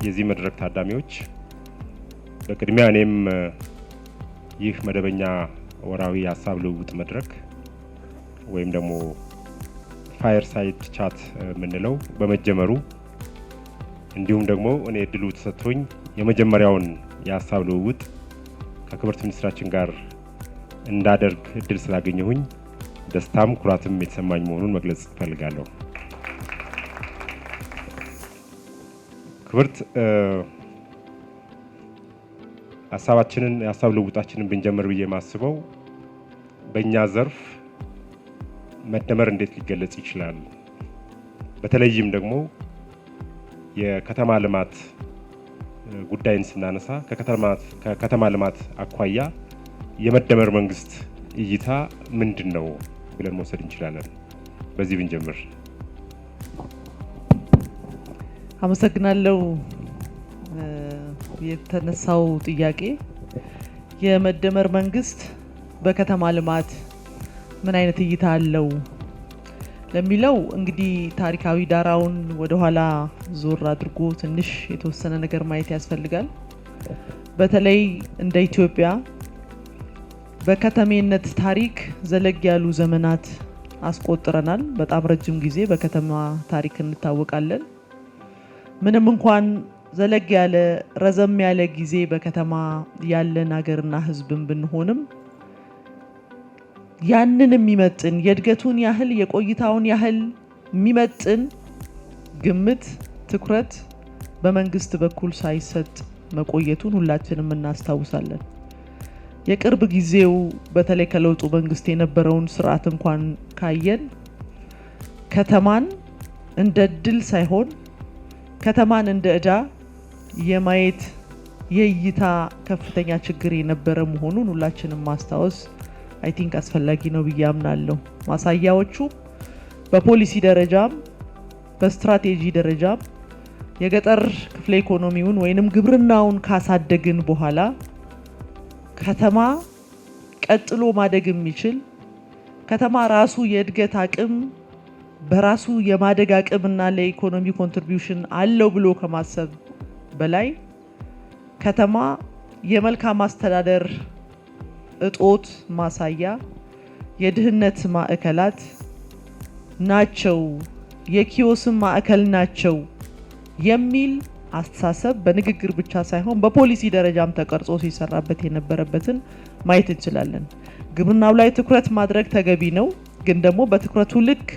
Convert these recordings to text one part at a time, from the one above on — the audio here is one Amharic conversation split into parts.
የዚህ መድረክ ታዳሚዎች፣ በቅድሚያ እኔም ይህ መደበኛ ወራዊ የሀሳብ ልውውጥ መድረክ ወይም ደግሞ fireside chat የምንለው በመጀመሩ፣ እንዲሁም ደግሞ እኔ እድሉ ተሰጥቶኝ የመጀመሪያውን የሀሳብ ልውውጥ ከክብርት ሚኒስትራችን ጋር እንዳደርግ እድል ስላገኘሁኝ ደስታም ኩራትም የተሰማኝ መሆኑን መግለጽ እፈልጋለሁ። ክብርት፣ ሀሳባችንን የሀሳብ ልውውጣችንን ብንጀምር ብዬ የማስበው በእኛ ዘርፍ መደመር እንዴት ሊገለጽ ይችላል? በተለይም ደግሞ የከተማ ልማት ጉዳይን ስናነሳ ከከተማ ልማት አኳያ የመደመር መንግስት እይታ ምንድን ነው ብለን መውሰድ እንችላለን? በዚህ ብንጀምር። አመሰግናለሁ። የተነሳው ጥያቄ የመደመር መንግስት በከተማ ልማት ምን አይነት እይታ አለው ለሚለው፣ እንግዲህ ታሪካዊ ዳራውን ወደኋላ ዞር አድርጎ ትንሽ የተወሰነ ነገር ማየት ያስፈልጋል። በተለይ እንደ ኢትዮጵያ በከተሜነት ታሪክ ዘለግ ያሉ ዘመናት አስቆጥረናል። በጣም ረጅም ጊዜ በከተማ ታሪክ እንታወቃለን። ምንም እንኳን ዘለግ ያለ፣ ረዘም ያለ ጊዜ በከተማ ያለን ሀገርና ሕዝብን ብንሆንም፣ ያንን የሚመጥን፣ የእድገቱን ያህል፣ የቆይታውን ያህል የሚመጥን ግምት፣ ትኩረት በመንግስት በኩል ሳይሰጥ መቆየቱን ሁላችንም እናስታውሳለን። የቅርብ ጊዜው በተለይ ከለውጡ መንግስት የነበረውን ስርዓት እንኳን ካየን፣ ከተማን እንደ እድል ሳይሆን ከተማን እንደ እዳ የማየት የእይታ ከፍተኛ ችግር የነበረ መሆኑን ሁላችንም ማስታወስ I think አስፈላጊ ነው ብዬ አምናለሁ። ማሳያዎቹ በፖሊሲ ደረጃም በስትራቴጂ ደረጃም የገጠር ክፍለ ኢኮኖሚውን ወይንም ግብርናውን ካሳደግን በኋላ ከተማ ቀጥሎ ማደግ የሚችል፣ ከተማ ራሱ የእድገት አቅም፣ በራሱ የማደግ አቅምና ለኢኮኖሚ contribution አለው ብሎ ከማሰብ በላይ፣ ከተማ የመልካም አስተዳደር እጦት ማሳያ፣ የድህነት ማዕከላት ናቸው፣ የኪዮስም ማዕከል ናቸው የሚል አስተሳሰብ በንግግር ብቻ ሳይሆን በፖሊሲ ደረጃም ተቀርጾ ሲሰራበት የነበረበትን ማየት እንችላለን። ግብርናው ላይ ትኩረት ማድረግ ተገቢ ነው፣ ግን ደግሞ በትኩረቱ ልክ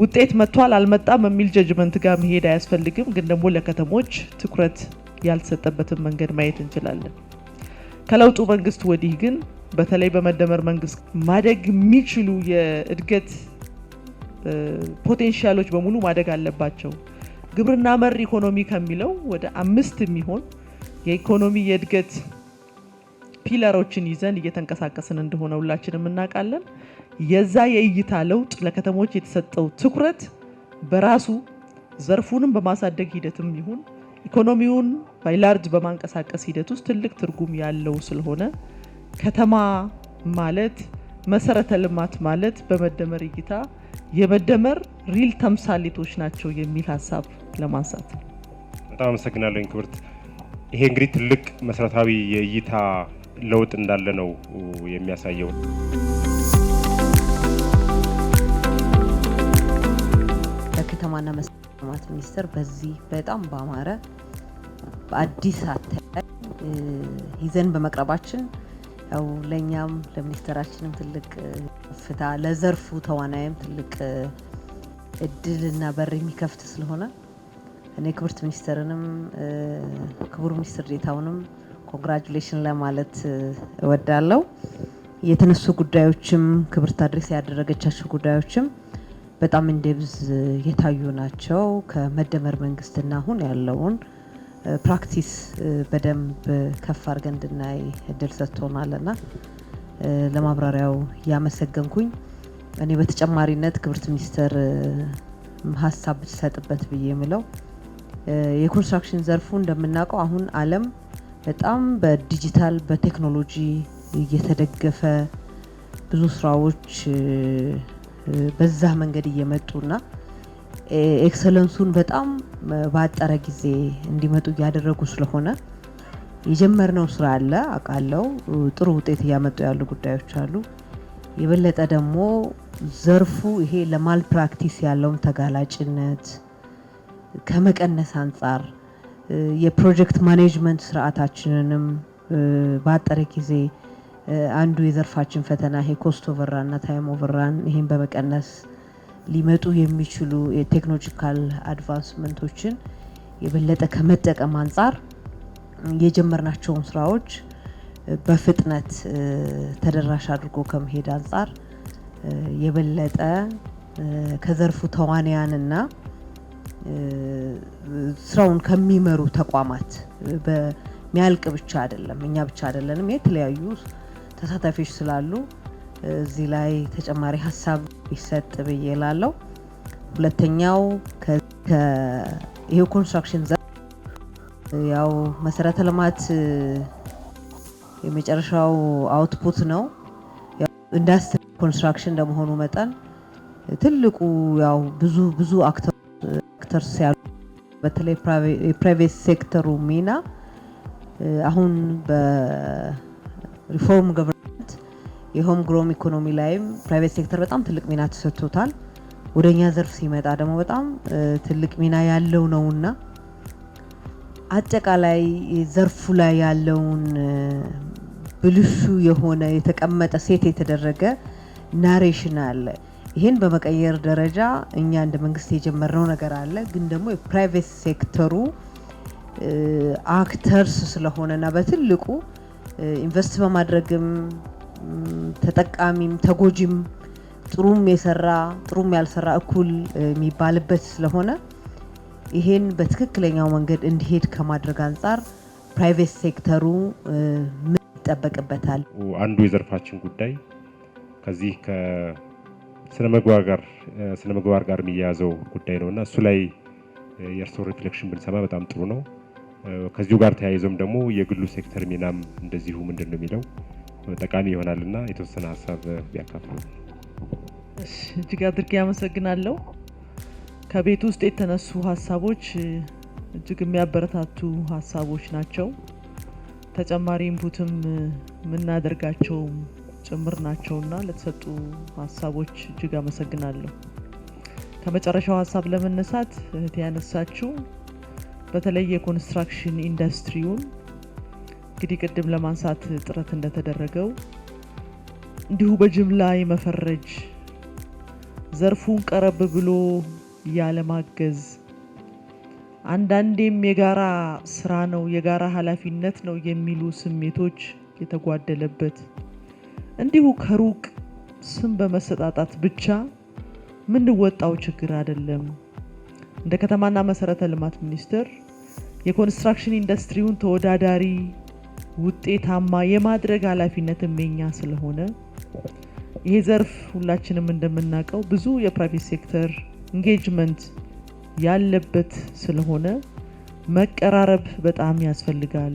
ውጤት መጥቷል አልመጣም የሚል judgment ጋር መሄድ አያስፈልግም። ግን ደግሞ ለከተሞች ትኩረት ያልተሰጠበትን መንገድ ማየት እንችላለን። ከለውጡ መንግስት ወዲህ ግን በተለይ በመደመር መንግስት ማደግ የሚችሉ የእድገት potential ኦች በሙሉ ማደግ አለባቸው። ግብርና መር ኢኮኖሚ ከሚለው ወደ አምስት የሚሆን የኢኮኖሚ የእድገት pillar ኦችን ይዘን እየተንቀሳቀስን እንደሆነ ሁላችንም እናውቃለን። የዛ የእይታ ለውጥ፣ ለከተሞች የተሰጠው ትኩረት በራሱ ዘርፉንም በማሳደግ ሂደትም ይሁን ኢኮኖሚውን by large በማንቀሳቀስ ሂደት ውስጥ ትልቅ ትርጉም ያለው ስለሆነ፣ ከተማ ማለት፣ መሰረተ ልማት ማለት በመደመር እይታ የመደመር real ተምሳሌቶች ናቸው የሚል ሀሳብ ለማንሳት ነው። በጣም አመሰግናለሁ ክብርት። ይሄ እንግዲህ ትልቅ መሰረታዊ የእይታ ለውጥ እንዳለ ነው የሚያሳየው። በከተማና መሰረተ ልማት ሚኒስቴር በዚህ በጣም ባማረ በአዲስ አተያይ ይዘን በመቅረባችን ያው ለእኛም ለሚኒስቴራችንም ትልቅ ከፍታ፣ ለዘርፉ ተዋናይም ትልቅ እድልና በር የሚከፍት ስለሆነ እኔ ክብርት ሚኒስትርንም ክቡር ሚኒስትር ዴታውንም congratulation ለማለት እወዳለሁ። የተነሱ ጉዳዮችም፣ ክብርት address ያደረገቻቸው ጉዳዮችም በጣም in depth የታዩ ናቸው። ከመደመር መንግስትና አሁን ያለውን practice በደንብ ከፍ አድርገን እንድናይ እድል ሰጥቶናልና ለማብራሪያው እያመሰገንኩኝ፣ እኔ በተጨማሪነት ክብርት ሚኒስትር ሀሳብ ብትሰጥበት ብዬ የምለው የኮንስትራክሽን ዘርፉ እንደምናውቀው አሁን ዓለም በጣም በዲጂታል፣ በቴክኖሎጂ እየተደገፈ፣ ብዙ ስራዎች በዛ መንገድ እየመጡና Excellence ኡን በጣም ባጠረ ጊዜ እንዲመጡ እያደረጉ ስለሆነ የጀመርነው ስራ አለ አውቃለሁ። ጥሩ ውጤት እያመጡ ያሉ ጉዳዮች አሉ። የበለጠ ደግሞ ዘርፉ ይሄ ለ malpractice ያለውን ተጋላጭነት ከመቀነስ አንጻር የ project management ስርዓታችንንም ባጠረ ጊዜ፣ አንዱ የዘርፋችን ፈተና ይሄ cost overrun እና time overrun፣ ይሄን በመቀነስ ሊመጡ የሚችሉ የ technological advancement ኦችን የበለጠ ከመጠቀም አንጻር የጀመርናቸውን ስራዎች በፍጥነት ተደራሽ አድርጎ ከመሄድ አንጻር የበለጠ ከዘርፉ ተዋንያንና ስራውን ከሚመሩ ተቋማት በሚያልቅ ብቻ አይደለም፣ እኛ ብቻ አይደለንም፣ የተለያዩ ተሳታፊዎች ስላሉ እዚህ ላይ ተጨማሪ ሀሳብ ቢሰጥ ብዬ እላለሁ። ሁለተኛው ይሄው construction ዘርፍ ያው መሰረተ ልማት የመጨረሻው output ነው። ኢንዱስትሪ construction እንደመሆኑ መጠን ትልቁ ያው ብዙ ብዙ actors ያሉ በተለይ የ private sector ኡ ሚና አሁን በ reform government የ home grown economy ላይም private sector በጣም ትልቅ ሚና ተሰጥቶታል። ወደኛ ዘርፍ ሲመጣ ደግሞ በጣም ትልቅ ሚና ያለው ነውና አጠቃላይ ዘርፉ ላይ ያለውን ብልሹ የሆነ የተቀመጠ set የተደረገ narration አለ። ይህን በመቀየር ደረጃ እኛ እንደ መንግስት የጀመርነው ነገር አለ። ግን ደግሞ የ private sector ኡ actors ስለሆነና በትልቁ invest በማድረግም ተጠቃሚም ተጎጂም፣ ጥሩም የሰራ ጥሩም ያልሰራ እኩል የሚባልበት ስለሆነ ይሄን በትክክለኛው መንገድ እንዲሄድ ከማድረግ አንጻር private sector ኡ ምን ይጠበቅበታል? አንዱ የዘርፋችን ጉዳይ ከዚህ ከስነ ምግባር ጋር የሚያያዘው ጉዳይ ነው እና እሱ ላይ የእርስዎ reflection ብንሰማ በጣም ጥሩ ነው። ከዚሁ ጋር ተያይዞም ደግሞ የግሉ ሴክተር ሚናም እንደዚሁ ምንድን ነው የሚለው ጠቃሚ ይሆናል እና የተወሰነ ሀሳብ ቢያካፍሉ። እጅግ አድርጌ አመሰግናለሁ። ከቤት ውስጥ የተነሱ ሀሳቦች እጅግ የሚያበረታቱ ሀሳቦች ናቸው። ተጨማሪ input ም የምናደርጋቸውም ጭምር ናቸውና ለተሰጡ ሀሳቦች እጅግ አመሰግናለሁ። ከመጨረሻው ሀሳብ ለመነሳት እህቴ ያነሳችው በተለይ የ construction ኢንዱስትሪውን እንግዲህ ቅድም ለማንሳት ጥረት እንደተደረገው እንዲሁ በጅምላ የመፈረጅ፣ ዘርፉን ቀረብ ብሎ ያለማገዝ፣ አንዳንዴም የጋራ ስራ ነው፣ የጋራ ኃላፊነት ነው የሚሉ ስሜቶች የተጓደለበት፣ እንዲሁ ከሩቅ ስም በመሰጣጣት ብቻ ምንወጣው ችግር አይደለም። እንደ ከተማና መሰረተ ልማት ሚኒስቴር የ construction ኢንዱስትሪውን ተወዳዳሪ፣ ውጤታማ የማድረግ ኃላፊነትም የኛ ስለሆነ ይሄ ዘርፍ ሁላችንም እንደምናውቀው ብዙ የ private sector engagement ያለበት ስለሆነ መቀራረብ በጣም ያስፈልጋል።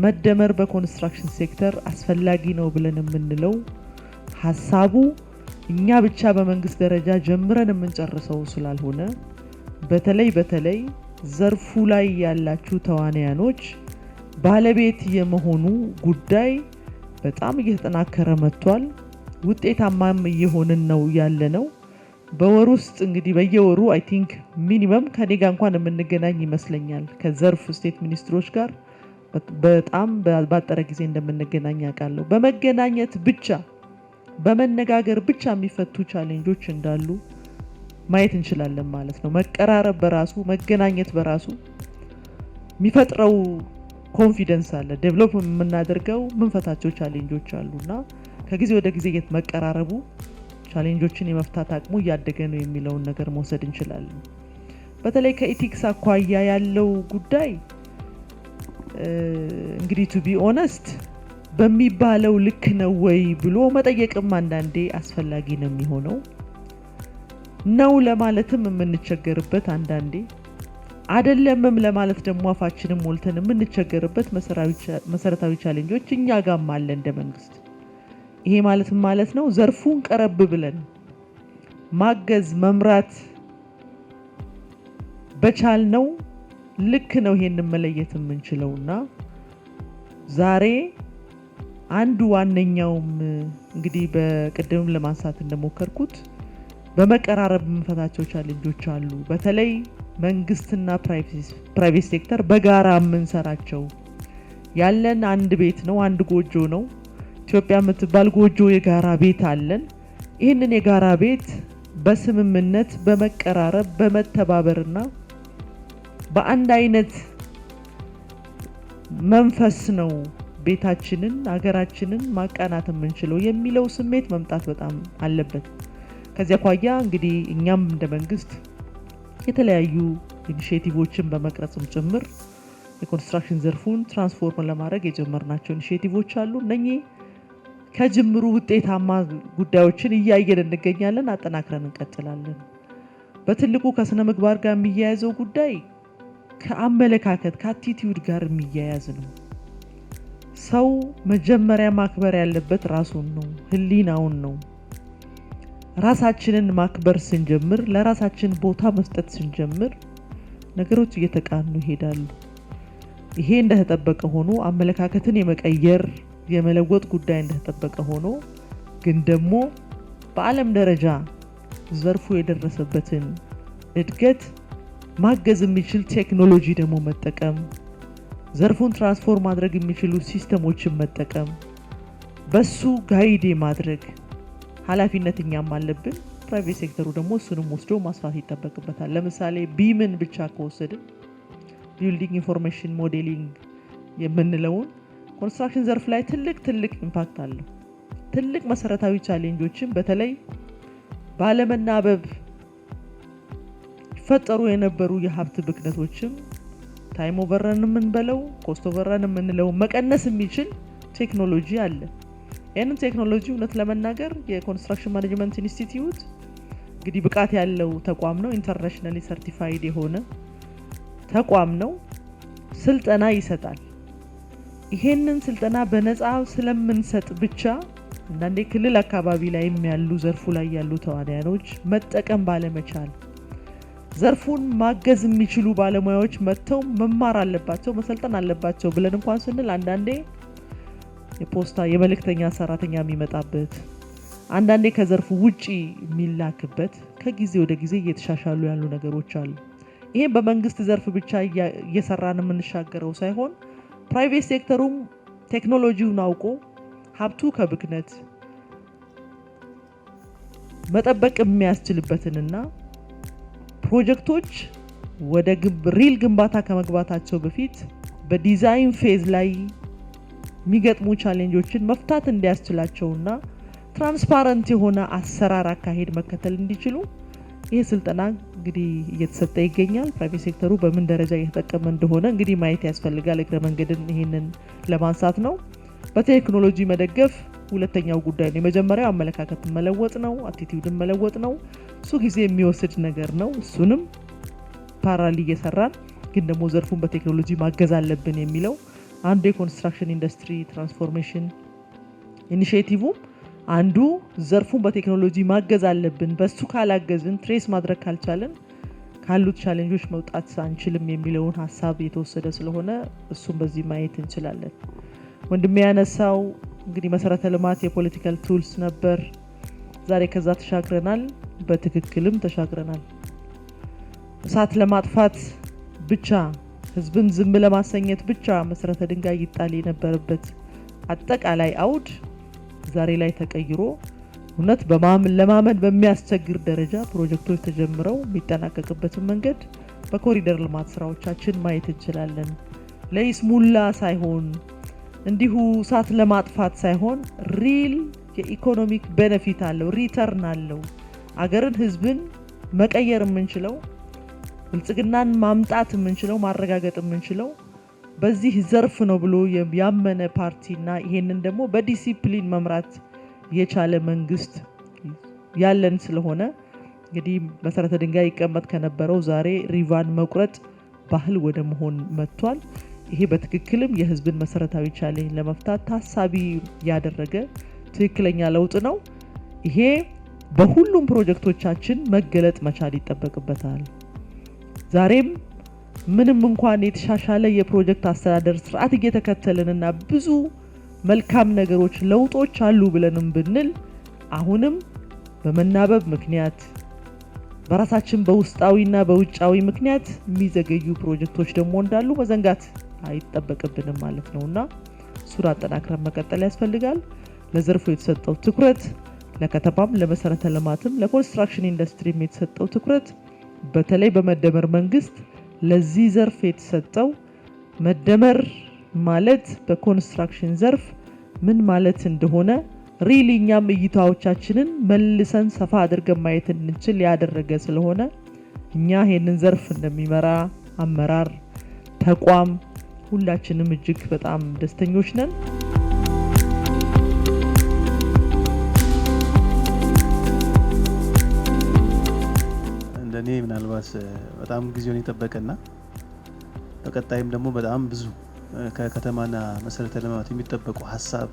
መደመር በ construction sector አስፈላጊ ነው ብለን የምንለው ሀሳቡ እኛ ብቻ በመንግስት ደረጃ ጀምረን የምንጨርሰው ስላልሆነ በተለይ በተለይ ዘርፉ ላይ ያላችሁ ተዋንያኖች ባለቤት የመሆኑ ጉዳይ በጣም እየተጠናከረ መጥቷል። ውጤታማም እየሆንን ነው ያለነው። በወር ውስጥ እንግዲህ በየወሩ I think minimum ከኔ ጋር እንኳን የምንገናኝ ይመስለኛል። ከዘርፍ state ሚኒስትሮች ጋር በጣም ባጠረ ጊዜ እንደምንገናኝ አውቃለሁ። በመገናኘት ብቻ፣ በመነጋገር ብቻ የሚፈቱ challenge ኦች እንዳሉ ማየት እንችላለን ማለት ነው። መቀራረብ በራሱ፣ መገናኘት በራሱ የሚፈጥረው confidence አለ። Develop የምናደርገው የምንፈታቸው challenge ኦች አሉ እና ከጊዜ ወደ ጊዜ መቀራረቡ challenge ኦችን የመፍታት አቅሙ እያደገ ነው የሚለውን ነገር መውሰድ እንችላለን። በተለይ ከ ethics አኳያ ያለው ጉዳይ እንግዲህ to be honest በሚባለው ልክ ነው ወይ ብሎ መጠየቅም አንዳንዴ አስፈላጊ ነው የሚሆነው። ነው ለማለትም የምንቸገርበት፣ አንዳንዴ አደለምም ለማለት ደግሞ አፋችንን ሞልተን የምንቸገርበት መሰረታዊ challenge ኦች እኛ ጋም አለ እንደ መንግስት። ይሄ ማለት ምን ማለት ነው? ዘርፉን ቀረብ ብለን ማገዝ፣ መምራት በቻልነው ልክ ነው ይሄንን መለየት የምንችለውና ዛሬ አንዱ ዋነኛውም እንግዲህ በቅድምም ለማንሳት እንደሞከርኩት በመቀራረብ የምንፈታቸው challenge ኦች አሉ። በተለይ መንግስትና private sector በጋራ የምንሰራቸው ያለን አንድ ቤት ነው፣ አንድ ጎጆ ነው። ኢትዮጵያ የምትባል ጎጆ የጋራ ቤት አለን። ይህንን የጋራ ቤት በስምምነት፣ በመቀራረብ፣ በመተባበርና በአንድ አይነት መንፈስ ነው ቤታችንን ሀገራችንን ማቃናት የምንችለው የሚለው ስሜት መምጣት በጣም አለበት። ከዚያ አኳያ እንግዲህ እኛም እንደ መንግስት የተለያዩ initiative ኦችን በመቅረጽም ጭምር የኮንስትራክሽን ዘርፉን transform ለማድረግ የጀመርናቸው initiative ኦች አሉ። እነኚህ ከጅምሩ ውጤታማ ጉዳዮችን እያየን እንገኛለን። አጠናክረን እንቀጥላለን። በትልቁ ከስነ ምግባር ጋር የሚያያዘው ጉዳይ ከአመለካከት ከ attitude ጋር የሚያያዝ ነው። ሰው መጀመሪያ ማክበር ያለበት ራሱን ነው፣ ህሊናውን ነው። ራሳችንን ማክበር ስንጀምር፣ ለራሳችን ቦታ መስጠት ስንጀምር ነገሮች እየተቃኑ ይሄዳሉ። ይሄ እንደተጠበቀ ሆኖ አመለካከትን የመቀየር የመለወጥ ጉዳይ እንደተጠበቀ ሆኖ ግን ደግሞ በዓለም ደረጃ ዘርፉ የደረሰበትን እድገት ማገዝ የሚችል ቴክኖሎጂ ደግሞ መጠቀም፣ ዘርፉን transform ማድረግ የሚችሉ system ኦችን መጠቀም፣ በሱ guide ማድረግ ኃላፊነት እኛም አለብን። Private sector ኡ ደግሞ እሱንም ወስዶ ማስፋት ይጠበቅበታል። ለምሳሌ BIM ን ብቻ ከወሰድን building information modeling የምንለውን ኮንስትራክሽን ዘርፍ ላይ ትልቅ ትልቅ impact አለው። ትልቅ መሰረታዊ challenge ኦችን በተለይ ባለመናበብ ይፈጠሩ የነበሩ የሀብት ብክነቶችም time overrun የምንበለው cost overrun የምንለው መቀነስ የሚችል ቴክኖሎጂ አለ። ይህንን ቴክኖሎጂ እውነት ለመናገር የ Construction Management Institute እንግዲህ ብቃት ያለው ተቋም ነው። Internationally certified የሆነ ተቋም ነው። ስልጠና ይሰጣል። ይሄንን ስልጠና በነፃ ስለምንሰጥ ብቻ አንዳንዴ ክልል አካባቢ ላይም ያሉ ዘርፉ ላይ ያሉ ተዋንያኖች መጠቀም ባለመቻል ዘርፉን ማገዝ የሚችሉ ባለሙያዎች መጥተው መማር አለባቸው፣ መሰልጠን አለባቸው ብለን እንኳን ስንል አንዳንዴ የፖስታ የመልእክተኛ ሰራተኛ የሚመጣበት፣ አንዳንዴ ከዘርፉ ውጪ የሚላክበት ከጊዜ ወደ ጊዜ እየተሻሻሉ ያሉ ነገሮች አሉ። ይሄም በመንግስት ዘርፍ ብቻ እየሰራን የምንሻገረው ሳይሆን private sector ኡም ቴክኖሎጂውን አውቆ ሀብቱ ከብክነት መጠበቅ የሚያስችልበትንና ፕሮጀክቶች ወደ real ግንባታ ከመግባታቸው በፊት በ design phase ላይ የሚገጥሙ challenge ኦችን መፍታት እንዲያስችላቸውና transparent የሆነ አሰራር አካሄድ መከተል እንዲችሉ ይህ ስልጠና እንግዲህ እየተሰጠ ይገኛል። Private sector ኡ በምን ደረጃ እየተጠቀመ እንደሆነ እንግዲህ ማየት ያስፈልጋል። እግረ መንገድን ይህንን ለማንሳት ነው። በቴክኖሎጂ መደገፍ ሁለተኛው ጉዳይ ነው። የመጀመሪያው አመለካከትን መለወጥ ነው፣ attitude ን መለወጥ ነው። እሱ ጊዜ የሚወስድ ነገር ነው። እሱንም parallel እየሰራን ግን ደግሞ ዘርፉን በቴክኖሎጂ ማገዝ አለብን የሚለው አንዱ የ construction industry transformation initiative አንዱ ዘርፉን በቴክኖሎጂ ማገዝ አለብን። በሱ ካላገዝን trace ማድረግ ካልቻልን ካሉት challenge ኦች መውጣት አንችልም የሚለውን ሀሳብ የተወሰደ ስለሆነ እሱም በዚህ ማየት እንችላለን። ወንድሜ ያነሳው እንግዲህ መሰረተ ልማት የ political tools ነበር። ዛሬ ከዛ ተሻግረናል። በትክክልም ተሻግረናል። እሳት ለማጥፋት ብቻ ህዝብን ዝም ለማሰኘት ብቻ መሰረተ ድንጋይ ይጣል የነበረበት አጠቃላይ አውድ ዛሬ ላይ ተቀይሮ እውነት ለማመን በሚያስቸግር ደረጃ ፕሮጀክቶች ተጀምረው የሚጠናቀቅበትን መንገድ በኮሪደር ልማት ስራዎቻችን ማየት እንችላለን። ለይስሙላ ሳይሆን እንዲሁ እሳት ለማጥፋት ሳይሆን real የ economic benefit አለው፣ return አለው። አገርን ህዝብን መቀየር የምንችለው ብልጽግናን ማምጣት የምንችለው ማረጋገጥ የምንችለው በዚህ ዘርፍ ነው ብሎ ያመነ ፓርቲና ይሄንን ደግሞ በዲሲፕሊን መምራት የቻለ መንግስት ያለን ስለሆነ እንግዲህ መሰረተ ድንጋይ ይቀመጥ ከነበረው ዛሬ ሪቫን መቁረጥ ባህል ወደ መሆን መጥቷል። ይሄ በትክክልም የህዝብን መሰረታዊ challenge ለመፍታት ታሳቢ ያደረገ ትክክለኛ ለውጥ ነው። ይሄ በሁሉም ፕሮጀክቶቻችን መገለጥ መቻል ይጠበቅበታል። ዛሬም ምንም እንኳን የተሻሻለ የፕሮጀክት አስተዳደር ስርዓት እየተከተልንና ብዙ መልካም ነገሮች ለውጦች አሉ ብለንም ብንል አሁንም በመናበብ ምክንያት በራሳችን በውስጣዊና በውጫዊ ምክንያት የሚዘገዩ ፕሮጀክቶች ደግሞ እንዳሉ መዘንጋት አይጠበቅብንም ማለት ነውና እሱን አጠናክረን መቀጠል ያስፈልጋል። ለዘርፉ የተሰጠው ትኩረት ለከተማም፣ ለመሰረተ ልማትም፣ ለኮንስትራክሽን ኢንዱስትሪም የተሰጠው ትኩረት በተለይ በመደመር መንግስት ለዚህ ዘርፍ የተሰጠው መደመር ማለት በኮንስትራክሽን ዘርፍ ምን ማለት እንደሆነ really እኛም እይታዎቻችንን መልሰን ሰፋ አድርገን ማየት እንችል ያደረገ ስለሆነ እኛ ይሄንን ዘርፍ እንደሚመራ አመራር ተቋም ሁላችንም እጅግ በጣም ደስተኞች ነን። እንደኔ ምናልባት በጣም ጊዜውን የጠበቀና በቀጣይም ደግሞ በጣም ብዙ ከከተማና መሰረተ ልማት የሚጠበቁ ሀሳብ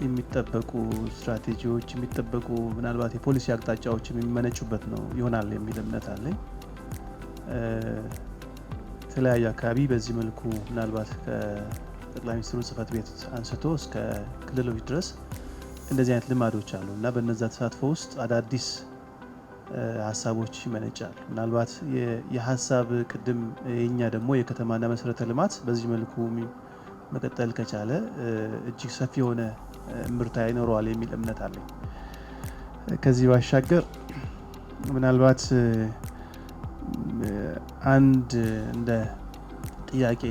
የሚጠበቁ ስትራቴጂዎች የሚጠበቁ ምናልባት የፖሊሲ አቅጣጫዎች የሚመነጩበት ነው ይሆናል የሚል እምነት አለኝ። የተለያዩ አካባቢ በዚህ መልኩ ምናልባት ከጠቅላይ ሚኒስትሩ ጽህፈት ቤት አንስቶ እስከ ክልሎች ድረስ እንደዚህ አይነት ልማዶች አሉ እና በነዛ ተሳትፎ ውስጥ አዳዲስ ሀሳቦች ይመነጫሉ። ምናልባት የሀሳብ ቅድም የኛ ደግሞ የከተማና መሰረተ ልማት በዚህ መልኩ መቀጠል ከቻለ እጅግ ሰፊ የሆነ ምርታ ይኖረዋል የሚል እምነት አለኝ። ከዚህ ባሻገር ምናልባት አንድ እንደ ጥያቄ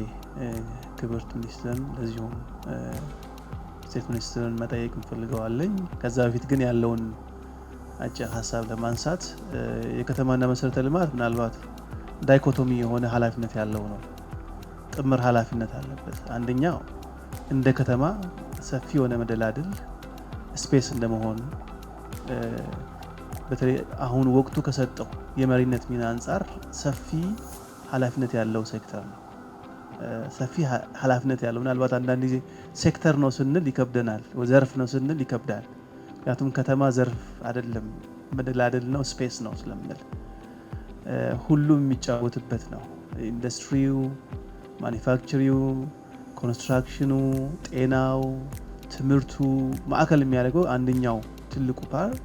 ክብርት ሚኒስትርን እንደዚሁም state ሚኒስትርን መጠየቅ እንፈልገዋለኝ። ከዛ በፊት ግን ያለውን አጭር ሀሳብ ለማንሳት የከተማና መሰረተ ልማት ምናልባት dichotomy የሆነ ኃላፊነት ያለው ነው። ጥምር ኃላፊነት አለበት። አንደኛው እንደ ከተማ ሰፊ የሆነ መደላድል space እንደመሆኑ በተለይ አሁን ወቅቱ ከሰጠው የመሪነት ሚና አንጻር ሰፊ ኃላፊነት ያለው ሴክተር ነው። ሰፊ ኃላፊነት ያለው ምናልባት አንዳንድ ጊዜ ሴክተር ነው ስንል ይከብደናል፣ ዘርፍ ነው ስንል ይከብዳል። ምክንያቱም ከተማ ዘርፍ አይደለም፣ መደላድል ነው፣ space ነው ስለምንል ሁሉም የሚጫወትበት ነው። ኢንዱስትሪው፣ manufacturing ው፣ ኮንስትራክሽኑ፣ ጤናው፣ ትምህርቱ ማዕከል የሚያደርገው አንደኛው ትልቁ part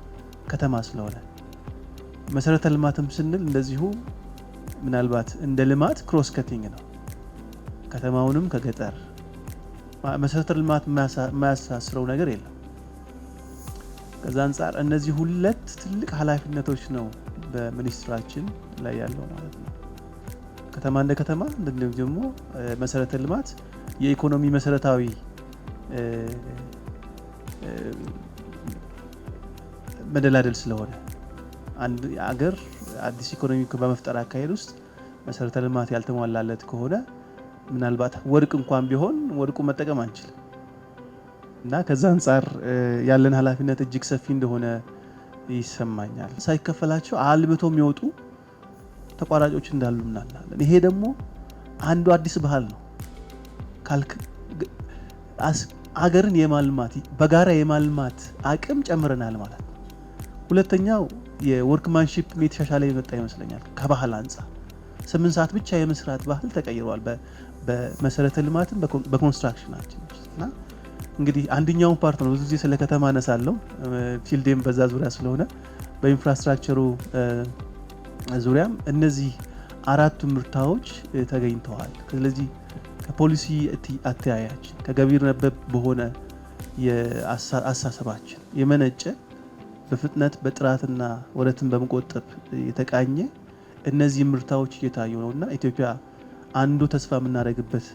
ከተማ ስለሆነ መሰረተ ልማትም ስንል እንደዚሁ ምናልባት እንደ ልማት cross cutting ነው። ከተማውንም ከገጠር መሰረተ ልማት የማያስተሳስረው ነገር የለም። ከዛ አንጻር እነዚህ ሁለት ትልቅ ኃላፊነቶች ነው በሚኒስትራችን ላይ ያለው ማለት ነው። ከተማ እንደ ከተማ እንዲሁም ደግሞ መሰረተ ልማት የኢኮኖሚ መሰረታዊ መደላደል ስለሆነ አንድ አገር አዲስ ኢኮኖሚ በመፍጠር አካሄድ ውስጥ መሰረተ ልማት ያልተሟላለት ከሆነ ምናልባት ወርቅ እንኳን ቢሆን ወርቁ መጠቀም አንችልም እና ከዛ አንጻር ያለን ኃላፊነት እጅግ ሰፊ እንደሆነ ይሰማኛል። ሳይከፈላቸው አልምቶ የሚወጡ ተቋራጮች እንዳሉ እናናለን። ይሄ ደግሞ አንዱ አዲስ ባህል ነው። አገርን የማልማት በጋራ የማልማት አቅም ጨምረናል ማለት ነው። ሁለተኛው የ workmanship የተሻሻለ የመጣ ይመስለኛል። ከባህል አንጻር 8 ሰዓት ብቻ የመስራት ባህል ተቀይሯል። በመሰረተ ልማትም በኮንስትራክሽናችን እና እንግዲህ አንደኛውን part ነው። ብዙ ጊዜ ስለ ከተማ አነሳለሁ፣ field ኤም በዛ ዙሪያ ስለሆነ በ infrastructure ሩ ዙሪያም እነዚህ አራቱ ምርታዎች ተገኝተዋል። ስለዚህ ከፖሊሲ አተያያችን ከገቢር ነበብ በሆነ የአሳሰባችን የመነጨ በፍጥነት በጥራትና ወረትን በመቆጠብ የተቃኘ እነዚህ ምርታዎች እየታዩ ነውና ኢትዮጵያ አንዱ ተስፋ የምናደርግበት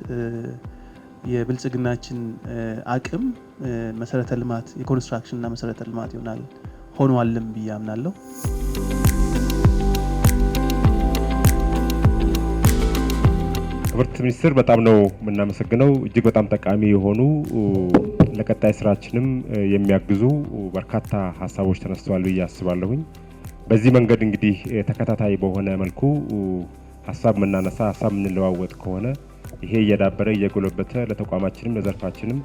የብልጽግናችን አቅም መሰረተ ልማት የኮንስትራክሽን እና መሰረተ ልማት ይሆናል ሆኗልም ብዬ አምናለሁ። ክብርት ሚኒስትር በጣም ነው የምናመሰግነው። እጅግ በጣም ጠቃሚ የሆኑ ለቀጣይ ስራችንም የሚያግዙ በርካታ ሀሳቦች ተነስተዋል ብዬ አስባለሁኝ። በዚህ መንገድ እንግዲህ ተከታታይ በሆነ መልኩ ሀሳብ የምናነሳ ሀሳብ የምንለዋወጥ ከሆነ ይሄ እየዳበረ እየጎለበተ ለተቋማችንም ለዘርፋችንም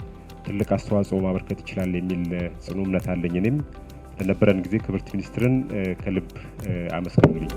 ትልቅ አስተዋጽኦ ማበርከት ይችላል የሚል ጽኑ እምነት አለኝ። እኔም ለነበረን ጊዜ ክብርት ሚኒስትርን ከልብ አመስግኑልኝ።